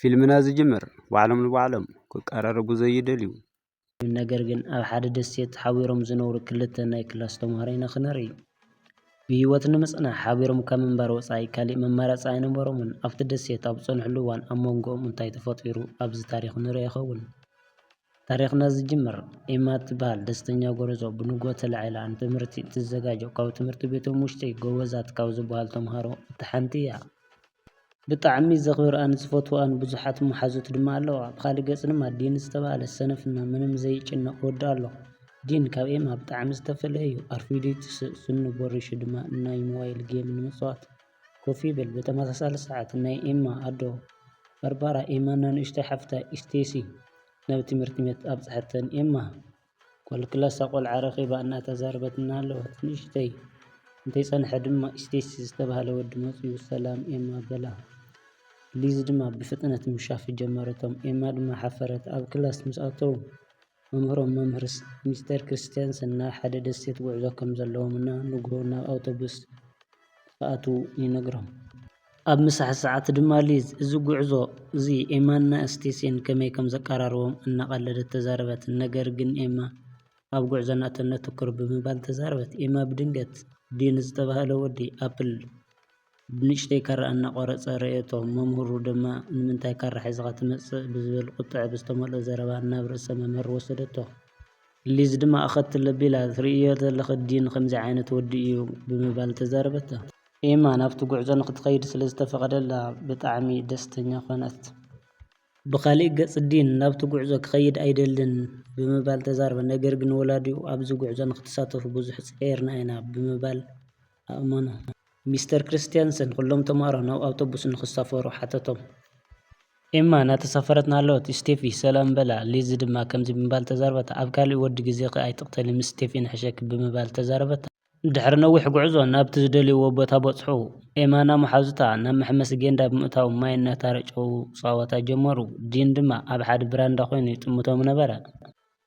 ፊልምና ዝጅምር ባዕሎም ንባዕሎም ክቀራረቡ ዘይደልዩ። ነገር ግን ኣብ ሓደ ደሴት ሓቢሮም ዝነብሩ ክልተ ናይ ክላስ ተምሃሮ ኢና ክንርኢ። ብህይወት ንምጽናሕ ሓቢሮም ካብ ምንባር ወጻኢ ካሊእ መማረጺ ኣይነበሮምን። ኣብቲ ደሴት ኣብ ዝጸንሕሉ እዋን ኣብ መንጎኦም እንታይ ተፈጢሩ ኣብዚ ታሪኽ ንርኢ ይኸውን። ታሪኽና ዝጅምር ኤማ ትበሃል ደስተኛ ጎረዞ ብንግሆ ተላዒላ ንትምህርቲ እትዘጋጆ ካብ ትምህርቲ ቤቶም ውሽጢ ጎበዛት ካብ ዝበሃል ተምሃሮ እታ ሓንቲ እያ። ብጣዕሚ ዘኽብርኣን ዝፈትወኣን ብዙሓት መሓዙት ድማ ኣለዋ። ኣብ ካልእ ገጽ ድማ ዲን ዝተባህለ ሰነፍና ምንም ዘይጭነቕ ወዲ ኣሎ። ዲን ካብ ኤማ ብጣዕሚ ዝተፈለየ እዩ። ኣርፊዱ ይትስእ፣ ስኑ ቦሪሹ ድማ ናይ ሞባይል ጌም ንምጽዋት ኮፍ ይብል። ብተመሳሳሊ ሰዓት ናይ ኤማ ኣዶ ባርባራ ኤማና ንእሽተይ ሓፍታ ስቴሲ ናብ ትምህርቲ ቤት ኣብጽሐተን። ኤማ ጓል ክላሳ ቆልዓ ረኺባ እናተዛረበት እናሃለወት ንእሽተይ እንተይጸንሐ ድማ ስቴሲ ዝተባህለ ወዲ መጺኡ ሰላም ኤማ በላ። ሊዝ ድማ ብፍጥነት ምሻፍ ጀመረቶም። ኤማ ድማ ሓፈረት። ኣብ ክላስ ምስ ኣተዉ መምህሮም መምህር ሚስተር ክርስቲያንሰን ናብ ሓደ ደሴት ጉዕዞ ከም ዘለዎም እና ንግሆ ናብ ኣውቶቡስ ክኣትዉ ይነግሮም። ኣብ ምሳሕ ሰዓት ድማ ሊዝ እዚ ጉዕዞ እዚ ኤማና ስቴሲን ከመይ ከም ዘቀራርቦም እናቐለደት ተዛረበት። ነገር ግን ኤማ ኣብ ጉዕዞና እተን ነትኩር ብምባል ተዛረበት። ኤማ ብድንገት ዲን ዝተባህለ ወዲ ኣፕል ብንእሽተይ ካራ እናቆረጸ ረእየቶ። መምህሩ ድማ ንምንታይ ካራ ሒዝኻ ትመጽእ ብዝብል ቁጥዐ ብዝተመልኦ ዘረባ ናብ ርእሰ መምህር ወሰደቶ። ሊዝ ድማ ኣኸትል ኣቢላ፣ "ትርእዮ ዘለኺ ዲን ከምዚ ዓይነት ወዲ እዩ" ብምባል ተዛረበታ። ኤማ ናብቲ ጉዕዞ ንክትኸይድ ስለ ዝተፈቐደላ ብጣዕሚ ደስተኛ ኾነት። ብኻሊእ ገጽ ዲን ናብቲ ጉዕዞ ክኸይድ ኣይደልን ብምባል ተዛረበ። ነገር ግን ወላዲኡ ኣብዚ ጉዕዞ ንክትሳተፉ ብዙሕ ጸይርና ኢና ብምባል ኣእመኖ። ሚስተር ክርስቲያንሰን ኩሎም ተማሃሮ ናብ ኣውቶቡስ ንክሳፈሩ ሓተቶም። ኤማ እናተሳፈረት እናሃለወት ስቴፊ ሰላም በላ። ሊዝ ድማ ከምዚ ብምባል ተዛረበታ፣ "ኣብ ካሊእ ወዲ ግዜኺ ኣይትቕተሊ፣ ምስ ስቴፊ ንሕሸኪ" ብምባል ተዛረበታ። ድሕሪ ነዊሕ ጉዕዞ ናብቲ ዝደልይዎ ቦታ በጽሑ። ኤማና መሓዙታ ናብ መሐመሲ ጌንዳ ብምእታው ማይ እናታረጨው ጸወታ ጀመሩ። ዲን ድማ ኣብ ሓደ ብራንዳ ኮይኑ ይጥምቶም ነበረ።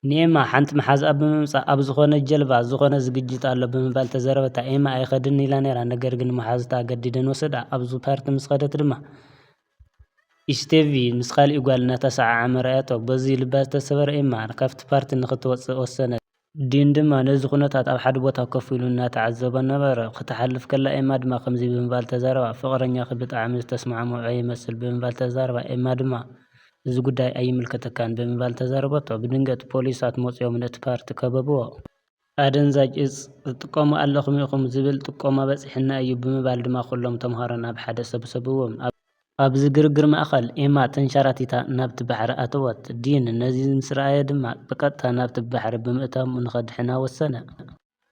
ንኤማ ሓንቲ መሓዝኣ ብምምጻእ ኣብ ዝኾነ ጀልባ ዝኾነ ዝግጅት ኣሎ ብምባል ተዘረበታ። ኤማ ኣይኸድን ኢላ ነይራ፣ ነገር ግን መሓዙታ ኣገዲደን ወሰዳ። ኣብዚ ፓርቲ ምስ ኸደት ድማ ስቴቪ ምስ ካሊእ ጓል እናተሰዓዓመ ረኣያቶ። በዚ ልባ ዝተሰበረ ኤማ ካብቲ ፓርቲ ንኽትወጽእ ወሰነት። ዲን ድማ ነዚ ኩነታት ኣብ ሓደ ቦታ ኮፍ ኢሉ እናተዓዘቦ ነበረ። ክትሓልፍ ከላ ኤማ ድማ ከምዚ ብምባል ተዛረባ፣ "ፍቕረኛኺ ብጣዕሚ ዝተስማዕምዖ ይመስል" ብምባል ተዛረባ። ኤማ ድማ "እዚ ጉዳይ ኣይምልከተካን" ብምባል ተዛረበቶ። ብድንገት ፖሊሳት መጺኦም ነቲ ፓርቲ ከበብዎ። "ኣደንዛዥ እጽ ትጥቀሙ ኣለኹም ኢኹም ዝብል ጥቆማ በጺሕና እዩ" ብምባል ድማ ኩሎም ተምሃሮ ናብ ሓደ ሰብሰብዎም። ኣብ ኣብዚ ግርግር ማእኸል ኤማ ተንሸራቲታ ናብቲ ባሕሪ ኣተወት። ዲን ነዚ ምስ ረኣየ ድማ ብቐጥታ ናብቲ ባሕሪ ብምእታው ንኸድሕና ወሰነ።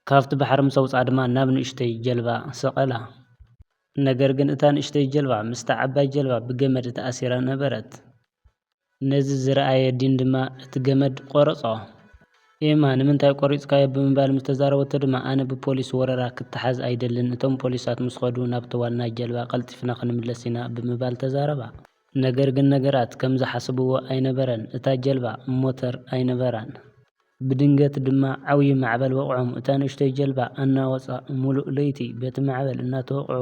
ካብቲ ባሕሪ ምስ ኣውጽኣ ድማ ናብ ንእሽተይ ጀልባ ሰቐላ። ነገር ግን እታ ንእሽተይ ጀልባ ምስታ ዓባይ ጀልባ ብገመድ ተኣሲራ ነበረት። ነዚ ዝረኣየ ዲን ድማ እቲ ገመድ ቆረጾ። ኤማ "ንምንታይ ቆሪጽካዮ?" ብምባል ምስ ተዛረበቶ ድማ "ኣነ ብፖሊስ ወረራ ክተሓዝ ኣይደልን፣ እቶም ፖሊሳት ምስ ኸዱ ናብቲ ዋና ጀልባ ቀልጢፍና ክንምለስ ኢና" ብምባል ተዛረባ። ነገር ግን ነገራት ከም ዝሓስብዎ ኣይነበረን። እታ ጀልባ ሞተር ኣይነበራን። ብድንገት ድማ ዓብዪ ማዕበል ወቕዖም። እታ ንእሽተይ ጀልባ ኣናወጻ ሙሉእ ለይቲ በቲ ማዕበል እናተወቕዑ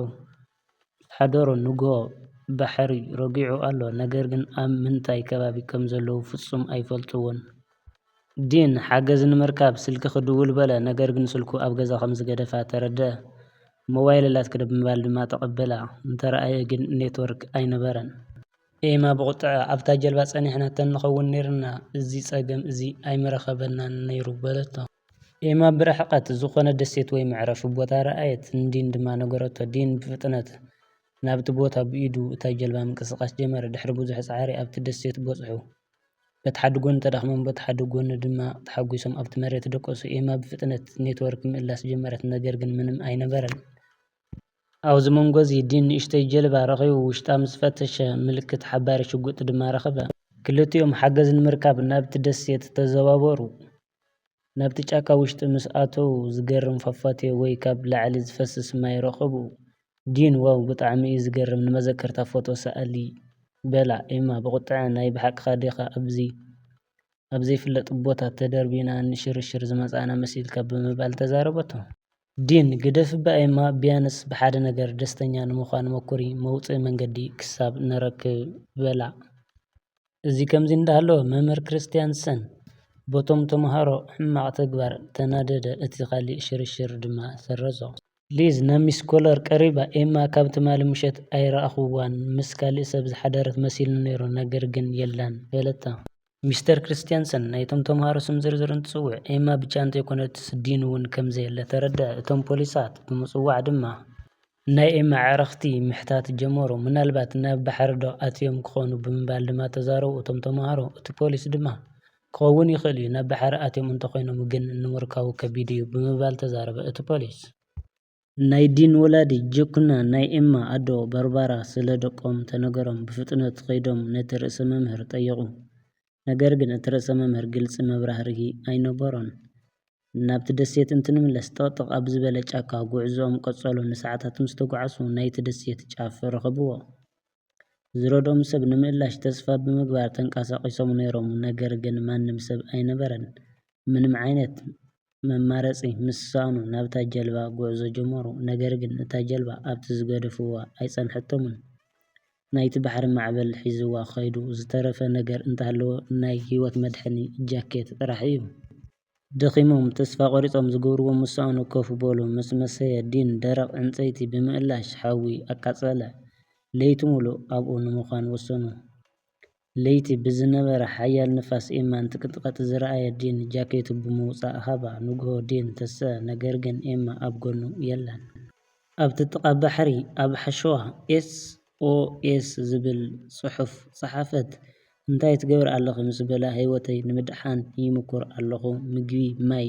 ዝሓደሩ። ንግሆ ባሕሪ ረጊዑ ኣሎ፣ ነገር ግን ኣብ ምንታይ ከባቢ ከም ዘለዉ ፍጹም ኣይፈልጥዎን። ዲን ሓገዝ ንምርካብ ስልኪ ክድውል በለ፣ ነገር ግን ስልኩ ኣብ ገዛ ከም ዝገደፋ ተረድአ። "ሞባይል ኣላትኪ ዶ?" ብምባል ድማ ተቐበላ። እንተረኣየ ግን ኔትወርክ ኣይነበረን። ኤማ ብቑጥዐ "ኣብታ ጀልባ ጸኒሕና ተንኸውን ኔርና፣ እዚ ጸገም እዚ ኣይምረኸበናን ነይሩ" በለቶ። ኤማ ብርሕቐት ዝኾነ ደሴት ወይ መዕረፊ ቦታ ረኣየት፣ ንዲን ድማ ነገረቶ። ዲን ብፍጥነት ናብቲ ቦታ ብኢዱ እታ ጀልባ ምንቅስቓስ ጀመረ። ድሕሪ ብዙሕ ጻዕሪ ኣብቲ ደሴት በጽሑ። በቲ ሓደ ጎኒ ተዳኽሞም፣ በቲ ሓደ ጎኒ ድማ ተሓጒሶም ኣብቲ መሬት ደቀሱ። ኤማ ብፍጥነት ኔትወርክ ምእላስ ጀመረት፣ ነገር ግን ምንም ኣይነበረን። ኣብዚ መንጎ እዚ ዲን ንእሽተይ ጀልባ ረኺቡ ውሽጣ ምስ ፈተሸ፣ ምልክት ሓባሪ ሽጉጥ ድማ ረኸበ። ክልቲኦም ሓገዝ ንምርካብ ናብቲ ደሴት ተዘዋወሩ። ናብቲ ጫካ ውሽጢ ምስ ኣተዉ፣ ዝገርም ፏፏቴ ወይ ካብ ላዕሊ ዝፈስስ ማይ ረኸቡ። ዲን "ዋው፣ ብጣዕሚ እዩ ዝገርም፣ ንመዘከርታ ፎቶ ሰኣሊ" በላ። ኤማ ብቑጥዐ "ናይ ብሓቅኻ ዲኻ ኣብዚ ኣብ ዘይፍለጥ ቦታ ተደርቢና ንሽርሽር ዝመጻእና መሲልካ?" ብምባል ተዛረበቶ። ዲን "ግደፊ እባ ኤማ፣ ቢያንስ ብሓደ ነገር ደስተኛ ንምዃን ሞክሪ፣ መውጽኢ መንገዲ ክሳብ ንረክብ" በላ። እዚ ከምዚ እንዳሃለወ፣ መምህር ክርስትያንሰን በቶም ተምሃሮ ሕማቕ ተግባር ተናደደ፣ እቲ ካሊእ ሽርሽር ድማ ሰረዞ። ሊዝ ናብ ሚስ ኮለር ቀሪባ፣ ኤማ ካብ ትማሊ ምሸት ኣይረኣኹዋን፣ ምስ ካሊእ ሰብ ዝሓደረት መሲሉ ነይሩ፣ ነገር ግን የላን በለታ። ሚስተር ክርስትያንሰን ናይቶም ተምሃሮ ስም ዝርዝር እንትጽውዕ፣ ኤማ ብቻ እንተይኮነትስ ዲን እውን ከም ዘየለ ተረድአ። እቶም ፖሊሳት ብምጽዋዕ ድማ ናይ ኤማ ኣዕርኽቲ ምሕታት ጀመሩ። ምናልባት ናብ ባሕሪ ዶ ኣትዮም ክኾኑ ብምባል ድማ ተዛረቡ እቶም ተምሃሮ። እቲ ፖሊስ ድማ ክኸውን ይኽእል እዩ፣ ናብ ባሕሪ ኣትዮም እንተኾይኖም ግን ንምርካቡ ከቢድ እዩ ብምባል ተዛረበ እቲ ፖሊስ። ናይ ዲን ወላዲ ጆክና ናይ ኤማ ኣዶ ባርባራ ስለ ደቆም ተነገሮም ብፍጥነት ከይዶም ነቲ ርእሰ መምህር ጠየቑ። ነገር ግን እቲ ርእሰ መምህር ግልጺ መብራህርሂ ኣይነበሮን። ናብቲ ደሴት እንትንምለስ ጥቕጥቕ ኣብ ዝበለ ጫካ ጉዕዞኦም ቀጸሉ። ንሰዓታት ምስ ተጓዕሱ ናይቲ ደሴት ጫፍ ረኸብዎ። ዝረድኦም ሰብ ንምእላሽ ተስፋ ብምግባር ተንቀሳቒሶም ነይሮም፣ ነገር ግን ማንም ሰብ ኣይነበረን። ምንም ዓይነት መማረጺ ምስ ሰኣኑ ናብታ ጀልባ ጉዕዞ ጀመሩ። ነገር ግን እታ ጀልባ ኣብቲ ዝገደፍዋ ኣይጸንሐቶምን። ናይቲ ባሕሪ ማዕበል ሒዝዋ ከይዱ ዝተረፈ ነገር እንተሃለወ ናይ ህይወት መድሐኒ ጃኬት ጥራሕ እዩ። ደኺሞም ተስፋ ቆሪጾም ዝገብርዎ ምስ ሰኣኑ ኮፍ በሉ። ምስ መሰየ ዲን ደረቕ ዕንጸይቲ ብምእላሽ ሓዊ ኣቃጸለ። ለይቲ ሙሉእ ኣብኡ ንምዃን ወሰኑ። ለይቲ ብዝነበረ ሓያል ንፋስ ኤማ እንትቅንጥቐጥ ዝረኣየ ዲን ጃኬቱ ብምውጻእ ሃባ። ንግሆ ዲን ተስአ፣ ነገር ግን ኤማ ኣብ ጎኑ የላን። ኣብቲ ጥቓ ባሕሪ ኣብ ሓሸዋ ኤስ ኦ ኤስ ዝብል ጽሑፍ ጸሓፈት። እንታይ ትገብሪ ኣለኺ ምስ በላ፣ ህይወተይ ንምድሓን ይምኩር ኣለኹ፣ ምግቢ፣ ማይ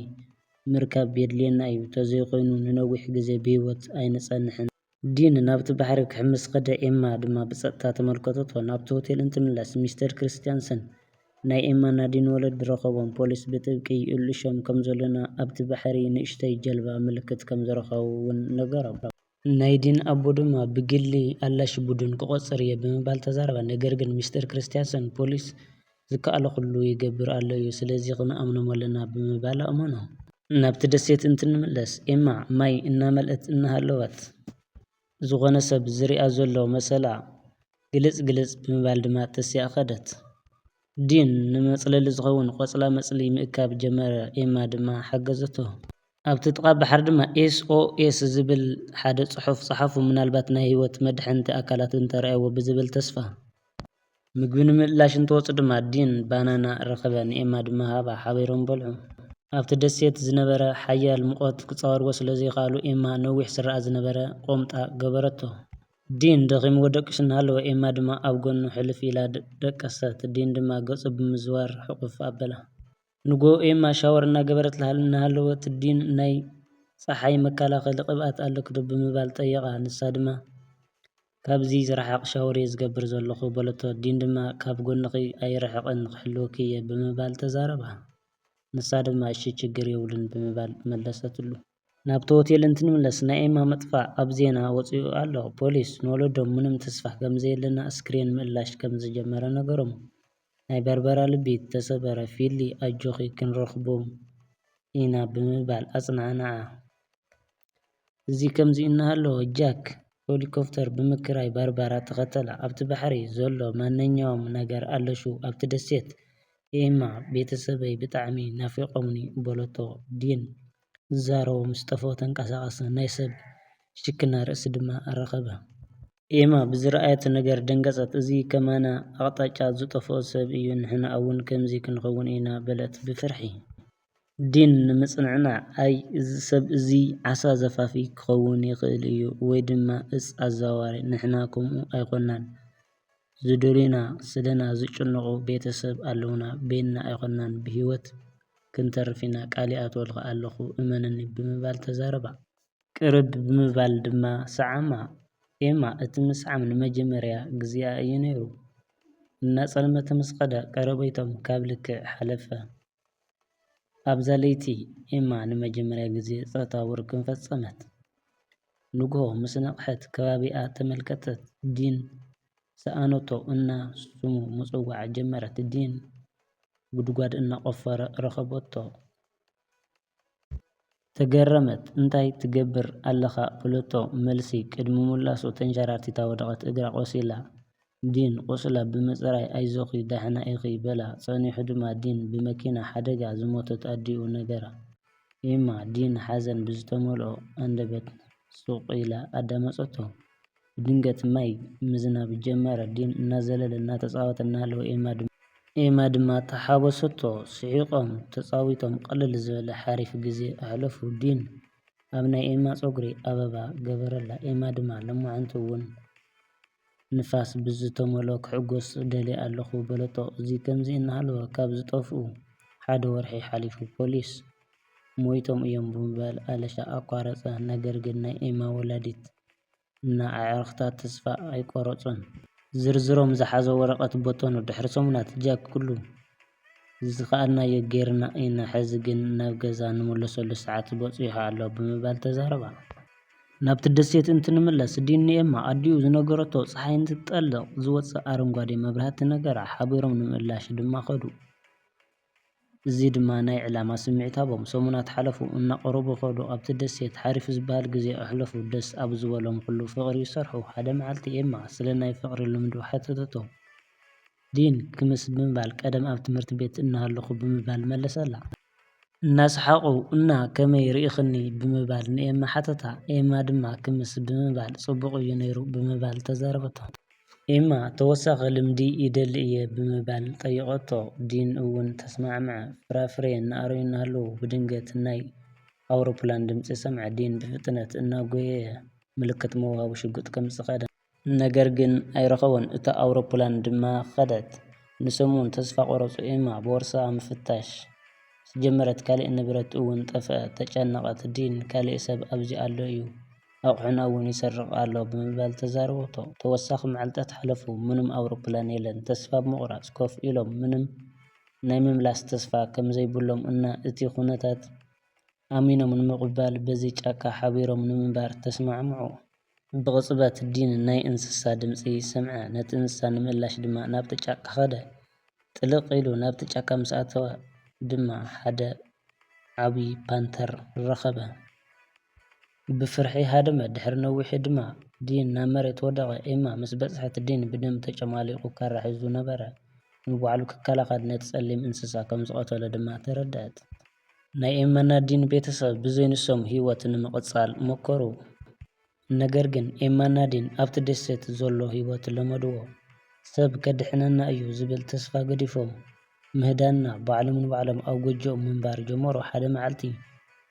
ምርካብ የድልየና እዩ፣ ተዘይኮይኑ ንነዊሕ ግዜ ብህይወት ኣይንጸንሕን። ዲን ናብቲ ባሕሪ ክሕምስ ከደ፣ ኤማ ድማ ብጸጥታ ተመልከተቶ። ናብቲ ሆቴል እንትምለስ ሚስተር ክርስትያንሰን ናይ ኤማና ዲን ወለዲ ረኸቦም። ፖሊስ ብጥብቂ ይእልሾም ከም ዘሎና ኣብቲ ባሕሪ ንእሽተይ ጀልባ ምልክት ከም ዝረኸቡ እውን ነገሮም። ናይ ዲን ኣቦ ድማ ብግሊ ኣላሽ ቡድን ክቆጽር እየ ብምባል ተዛረበ። ነገር ግን ሚስተር ክርስትያንሰን ፖሊስ ዝከኣሎ ኩሉ ይገብር ኣሎ እዩ፣ ስለዚ ክንኣምኖም ኣለና ብምባል ኣእመኖ። ናብቲ ደሴት እንትንምለስ ኤማ ማይ እናመልእት እናሃለወት ዝኾነ ሰብ ዝሪኣ ዘሎ መሰላ ግልጽ ግልጽ ብምባል ድማ ተሲኣ ከደት። ዲን ንመጽለሊ ዝኸውን ቆጽላ መጽሊ ምእካብ ጀመረ፣ ኤማ ድማ ሓገዘቶ። ኣብቲ ጥቓ ባሕሪ ድማ ኤስ ኦ ኤስ ዝብል ሓደ ጽሑፍ ጸሓፉ፣ ምናልባት ናይ ህይወት መድሕንቲ ኣካላት እንተረኣይዎ ብዝብል ተስፋ። ምግቢ ንምእላሽ እንትወጹ ድማ ዲን ባናና ረኸበ፣ ንኤማ ድማ ሃባ፣ ሓቢሮም በልዑ። ኣብቲ ደሴት ዝነበረ ሓያል ሙቐት ክጻወርዎ ስለ ዘይከኣሉ ኤማ ነዊሕ ስረኣ ዝነበረ ቁምጣ ገበረቶ። ዲን ደኺምዎ ደቂሱ እናሃለወ ኤማ ድማ ኣብ ጎኑ ሕልፍ ኢላ ደ-፣ ደቀሰት። ዲን ድማ ገጹ ብምዝዋር ሕቑፍ ኣበላ። ንግሆ ኤማ ሻወር እናገበረት እናሃለወት ዲን ናይ ጸሓይ መከላኸሊ ቅብኣት ኣለኪ ዶ ብምባል ጠየቓ። ንሳ ድማ ካብዚ ዝረሓቕ ሻወር እየ ዝገብር ዘለኹ በለቶ። ዲን ድማ ካብ ጎንኺ ኣይርሕቕን ክሕልወኪ እየ ብምባል ተዛረባ። ንሳ ድማ እሺ ችግር የብሉን ብምባል መለሰትሉ። ናብቲ ሆቴል እንትንምለስ ናይ ኤማ ምጥፋእ ኣብ ዜና ወጺኡ ኣሎ። ፖሊስ ንወለዶም ምንም ተስፋ ከም ዘየለና ስክሪን ምእላሽ ከም ዝጀመረ ነገሮም። ናይ ባርባራ ልቢ ተሰበረ። ፊሊ ኣጆኺ ክንረኽቦም ኢና ብምባል ኣጽናንዓ። እዚ ከምዚ እናሃለወ ጃክ ሄሊኮፕተር ብምክራይ ባርባራ ተኸተላ። ኣብቲ ባሕሪ ዘሎ ማንኛውም ነገር ኣለሹ ኣብቲ ደሴት። ኤማ ቤተሰበይ ብጣዕሚ ናፊቖምኒ በለቶ። ዲን ዝዛረቦ ምስ ጠፍኦ ተንቀሳቐሰ። ናይ ሰብ ሽክና ርእሲ ድማ ኣረኸበ። ኤማ ብዝረኣየቶ ነገር ደንገጸት። እዚ ከማና ኣቕጣጫ ዝጠፍኦ ሰብ እዩ፣ ንሕና እውን ከምዚ ክንኸውን ኢና በለት ብፍርሒ። ዲን ንምጽንዕናዕ፣ ኣይ እዚ ሰብ እዚ ዓሳ ዘፋፊ ክኸውን ይኽእል እዩ ወይ ድማ እጽ ኣዘዋዋሪ፣ ንሕና ከምኡ ኣይኮናን። ዝደልዩና ስለና ዝጭነቑ ቤተሰብ ኣለውና፣ በይንና ኣይኮናን ብህይወት ክንተርፍ ኢና፣ ቃል ይኣትወልካ ኣለኹ እመነኒ ብምባል ተዛረባ። ቅርብ ብምባል ድማ ሰዓማ። ኤማ እቲ ምስዓም ንመጀመርያ ግዜኣ እዩ ነይሩ። እናጸልመተ ምስ ኸደ ቀረቤቶም ካብ ልክዕ ሓለፈ። ኣብዛ ለይቲ ኤማ ንመጀመርያ ግዜ ጾታዊ ርክብ ፈጸመት። ንግሆ ምስ ነቕሐት ከባቢኣ ተመልከተት። ዲን ሰኣነቶ እና ስሙ ምጽዋዕ ጀመረት። ዲን ጉድጓድ እናቖፈረ ረኸበቶ። ተገረመት። እንታይ ትገብር ኣለኻ? በለቶ። መልሲ ቅድሚ ምላሱ ተንሸራቲታ ወደቐት። እግራ ቆሲላ። ዲን ቁስላ ብምጽራይ፣ "ኣይዞኺ፣ ዳሕና ኢኺ" በላ። ጸኒሑ ድማ ዲን ብመኪና ሓደጋ ዝሞተት ኣዲኡ ነገራ። ኤማ፣ ዲን ሓዘን ብዝተመልኦ ኣንደበት ሱቕ ኢላ ኣዳመጸቶ። ብድንገት ማይ ምዝናብ ጀመረ። ዲን እናዘለለ እናተጻወተ እናሃለወ ኤማ ድማ፣ ኤማ ድማ ተሓወሰቶ። ስሒቖም ተጻዊቶም ቅልል ዝበለ ሓሪፍ ግዜ ኣሕለፉ። ዲን ኣብ ናይ ኤማ ጸጉሪ ኣበባ ገበረላ። ኤማ ድማ ሎማዓንቲ እውን ንፋስ ብዝተመልኦ ክሕጎስ ደልየ ኣለኹ በለቶ። እዚ ከምዚ እናሃለወ ካብ ዝጠፍኡ ሓደ ወርሒ ሓሊፉ። ፖሊስ ሞይቶም እዮም ብምባል ኣለሻ ኣቋረጸ። ነገር ግን ናይ ኤማ ወላዲት እና ኣዕርኽታ ተስፋ ኣይቆረጹን። ዝርዝሮም ዝሓዘ ወረቐት በተኑ። ድሕሪ ሰሙናት ጃክ ኩሉ ዝኸኣልናዮ ጌርና ኢና፣ ሕዚ ግን ናብ ገዛ ንምለሰሉ ሰዓት በጺሑ ኣሎ ብምባል ተዛረባ። ናብቲ ደሴት እንትንምለስ ዲን ንኤማ ኣዲኡ ዝነገረቶ ጸሓይ እንትትጠልቕ ዝወጽእ ኣረንጓዴ መብራህቲ ነገራ። ሓቢሮም ንምእላሽ ድማ ከዱ። እዚ ድማ ናይ ዕላማ ስምዒት ሃቦም። ሰሙናት ሓለፉ፣ እናቐረቡ ከዱ። ኣብቲ ደሴት ሓሪፍ ዝበሃል ግዜ ኣሕለፉ። ደስ ኣብ ዝበሎም ኩሉ ፍቕሪ ይሰርሑ። ሓደ መዓልቲ ኤማ ስለ ናይ ፍቕሪ ልምዱ ሓተተቶ። ዲን ክምስ ብምባል፣ "ቀደም ኣብ ትምህርቲ ቤት እናሃለኹ" ብምባል መለሰላ። እናሰሓቑ፣ "እና ከመይ ርኢኽኒ?" ብምባል ንኤማ ሓተታ። ኤማ ድማ ክምስ ብምባል፣ "ጽቡቕ እዩ ነይሩ" ብምባል ተዛረበቶ። ኤማ፣ "ተወሳኺ ልምዲ ይደሊ እየ" ብምባል ጠይቐቶ። ዲን እውን ተስማዕምዐ። ፍራፍሬ እናኣረዩ እናሃለዉ ብድንገት ናይ ኣውሮፕላን ድምጺ ሰምዐ። ዲን ብፍጥነት እናጎየየ ምልክት መውሃቢ ሽጉጥ ከምጽእ ከደ። ነገር ግን ኣይረኸቦን። እታ ኣውሮፕላን ድማ ከደት። ንሰሙን ተስፋ ቆረጹ። ኤማ ቦርሳ ምፍታሽ ጀመረት። ካልእ ንብረት እውን ጠፍአ። ተጨነቐት። ዲን፣ "ካልእ ሰብ ኣብዚ ኣሎ እዩ፣ ኣቑሑና እውን ይሰርቕ ኣሎ" ብምባል ተዛረበቶ። ተወሳኺ መዓልታት ሓለፉ። ምንም ኣውሮፕላን የለን። ተስፋ ብምቑራጽ ኮፍ ኢሎም፣ ምንም ናይ ምምላስ ተስፋ ከም ዘይብሎም እና እቲ ኩነታት ኣሚኖም ንምቕባል በዚ ጫካ ሓቢሮም ንምንባር ተስማዕምዑ። ብቕጽበት ዲን ናይ እንስሳ ድምጺ ሰምዐ። ነቲ እንስሳ ንምእላሽ ድማ ናብቲ ጫካ ከደ። ጥልቕ ኢሉ ናብቲ ጫካ ምስ ኣተወ ድማ ሓደ ዓቢ ፓንተር ረኸበ። ብፍርሒ ሃደመ። ድሕሪ ነዊሕ ድማ ዲን ናብ መሬት ወደቐ። ኤማ ምስ በጽሐት ዲን ብደም ተጨማሊቑ ካራ ሒዙ ነበረ። ንባዕሉ ክከላኸል ነቲ ጸሊም እንስሳ ከም ዝቐተሎ ድማ ተረድኣት። ናይ ኤማና ዲን ቤተሰብ ብዘይ ንሶም ህይወት ንምቕጻል ሞከሩ። ነገር ግን ኤማና ዲን ኣብቲ ደሴት ዘሎ ህይወት ለመድዎ። ሰብ ከድሕነና እዩ ዝብል ተስፋ ገዲፎም ምህዳንና፣ ባዕሎም ንባዕሎም ኣብ ጎጆኦም ምንባር ጀመሩ። ሓደ መዓልቲ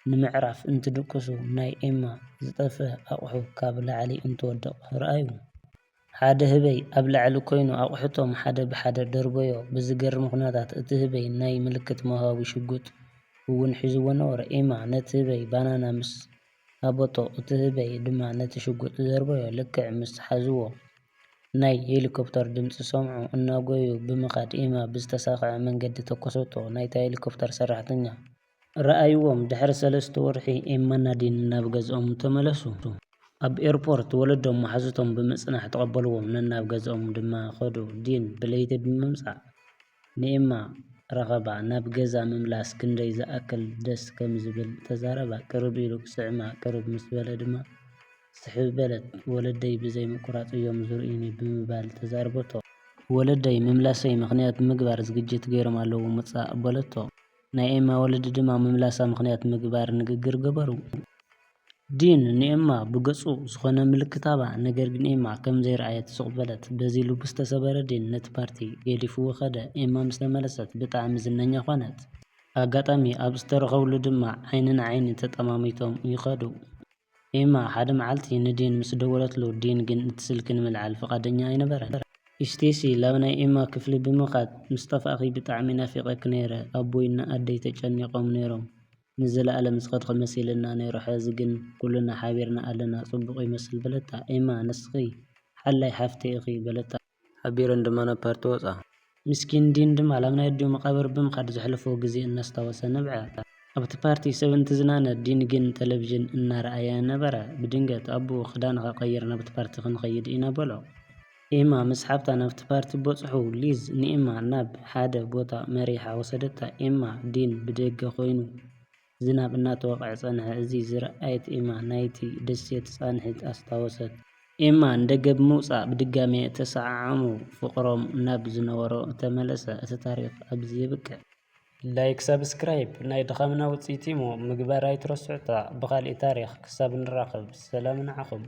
ንምዕራፍ እንትድቅሱ ናይ ኤማ ዝጠፍአ ኣቑሑ ካብ ላዕሊ እንትወድቕ ረኣዩ። ሓደ ህበይ ኣብ ላዕሊ ኮይኑ ኣቑሑቶም ሓደ ብሓደ ደርበዮ። ብዝገርም ኩነታት እቲ ህበይ ናይ ምልክት መውሃቢ ሽጉጥ እውን ሒዝዎ ነበረ። ኤማ ነቲ ህበይ ባናና ምስ ሃበቶ፣ እቲ ህበይ ድማ ነቲ ሽጉጥ ዘርበዮ። ልክዕ ምስ ሓዝዎ ናይ ሄሊኮፕተር ድምጺ ሰምዑ። እናጎዩ ብምኻድ ኤማ ብዝተሳኽዐ መንገዲ ተኮሰቶ። ናይታ ሄሊኮፕተር ሰራሕተኛ ረኣይዎም። ድሕሪ ሰለስተ ወርሒ ኤማና ዲን ናብ ገዝኦም ተመለሱ። ኣብ ኤርፖርት ወለዶም መሓዙቶም ብምጽናሕ ተቐበልዎም። ነናብ ገዝኦም ድማ ከዱ። ዲን ብለይቲ ብምምጻእ ንኤማ ረኸባ። ናብ ገዛ ምምላስ ክንደይ ዝኣክል ደስ ከም ዝብል ተዛረባ። ቅርብ ኢሉ ክስዕማ ቅርብ ምስ በለ ድማ፣ ስሕብ በለት። "ወለደይ ብዘይ ምቁራጽ እዮም ዝርእዩኒ" ብምባል ተዛርበቶ። "ወለደይ ምምላሰይ ምኽንያት ምግባር ዝግጅት ገይሮም ኣለዉ ምጻእ" በለቶ። ናይ ኤማ ወለዲ ድማ ምምላሳ ምኽንያት ምግባር ንግግር ገበሩ። ዲን ንኤማ ብገጹ ዝኾነ ምልክት ሃባ፣ ነገር ግን ኤማ ከም ዘይረኣየት ስቕ በለት። በዚ ልቡ ዝተሰበረ ዲን ነቲ ፓርቲ ገዲፍዎ ከደ። ኤማ ምስ ተመለሰት ብጣዕሚ ዝነኛ ኾነት። ኣጋጣሚ ኣብ ዝተረኸብሉ ድማ ዓይኒ ንዓይኒ ተጠማሚቶም ይኸዱ። ኤማ ሓደ መዓልቲ ንዲን ምስ ደወለትሉ፣ ዲን ግን እቲ ስልኪ ንምልዓል ፍቓደኛ ኣይነበረን። ስቴሲ ላብ ናይ ኤማ ክፍሊ ብምኻድ፣ "ምስ ጠፋእኺ ብጣዕሚ ናፊቐኪ ነይረ፣ ኣቦይና ኣደይ ተጨኒቖም ነይሮም፣ ንዘለኣለም ዝኸድኺ መሲልና ነይሩ፣ ሕዚ ግን ኩልና ሓቢርና ኣለና፣ ጽቡቕ ይመስል" በለታ። ኤማ፣ "ንስኺ ሓላይ ሓፍተይ ኢኺ" በለታ። ሓቢረን ድማ ናብ ፓርቲ ወጻ። ምስኪን ዲን ድማ ላብ ናይ ኣዲኡ መቓብር ብምኻድ ዘሕለፎ ግዜ እናስታወሰ ነብዐ። ኣብቲ ፓርቲ ሰብ እንትዝናነ፣ ዲን ግን ተለቪዥን እናረኣየ ነበረ። ብድንገት ኣቦኡ፣ "ክዳንኻ ቀይር፣ ናብቲ ፓርቲ ክንኸይድ ኢና" በሎ። ኤማ ምስ ሓብታ ናብቲ ፓርቲ በጽሑ። ሊዝ ንኤማ ናብ ሓደ ቦታ መሪሓ ወሰደታ። ኤማ፣ ዲን ብደገ ኮይኑ ዝናብ እናተወቕዐ ጸንሐ። እዚ ዝረኣየት ኤማ ናይቲ ደሴት ጻንሒት ኣስታወሰት። ኤማ ንደገ ብምውጻእ ብድጋሜ ተሰዓዓሙ፣ ፍቕሮም ናብ ዝነበሮ ተመለሰ። እቲ ታሪኽ ኣብዚ የብቅዕ። ላይክ፣ ሳብስክራይብ ናይ ድኻምና ውጽኢት እሞ ምግባር ኣይትረስዑታ። ብኻልእ ታሪኽ ክሳብ ንራኸብ ሰላም ንዓኹም።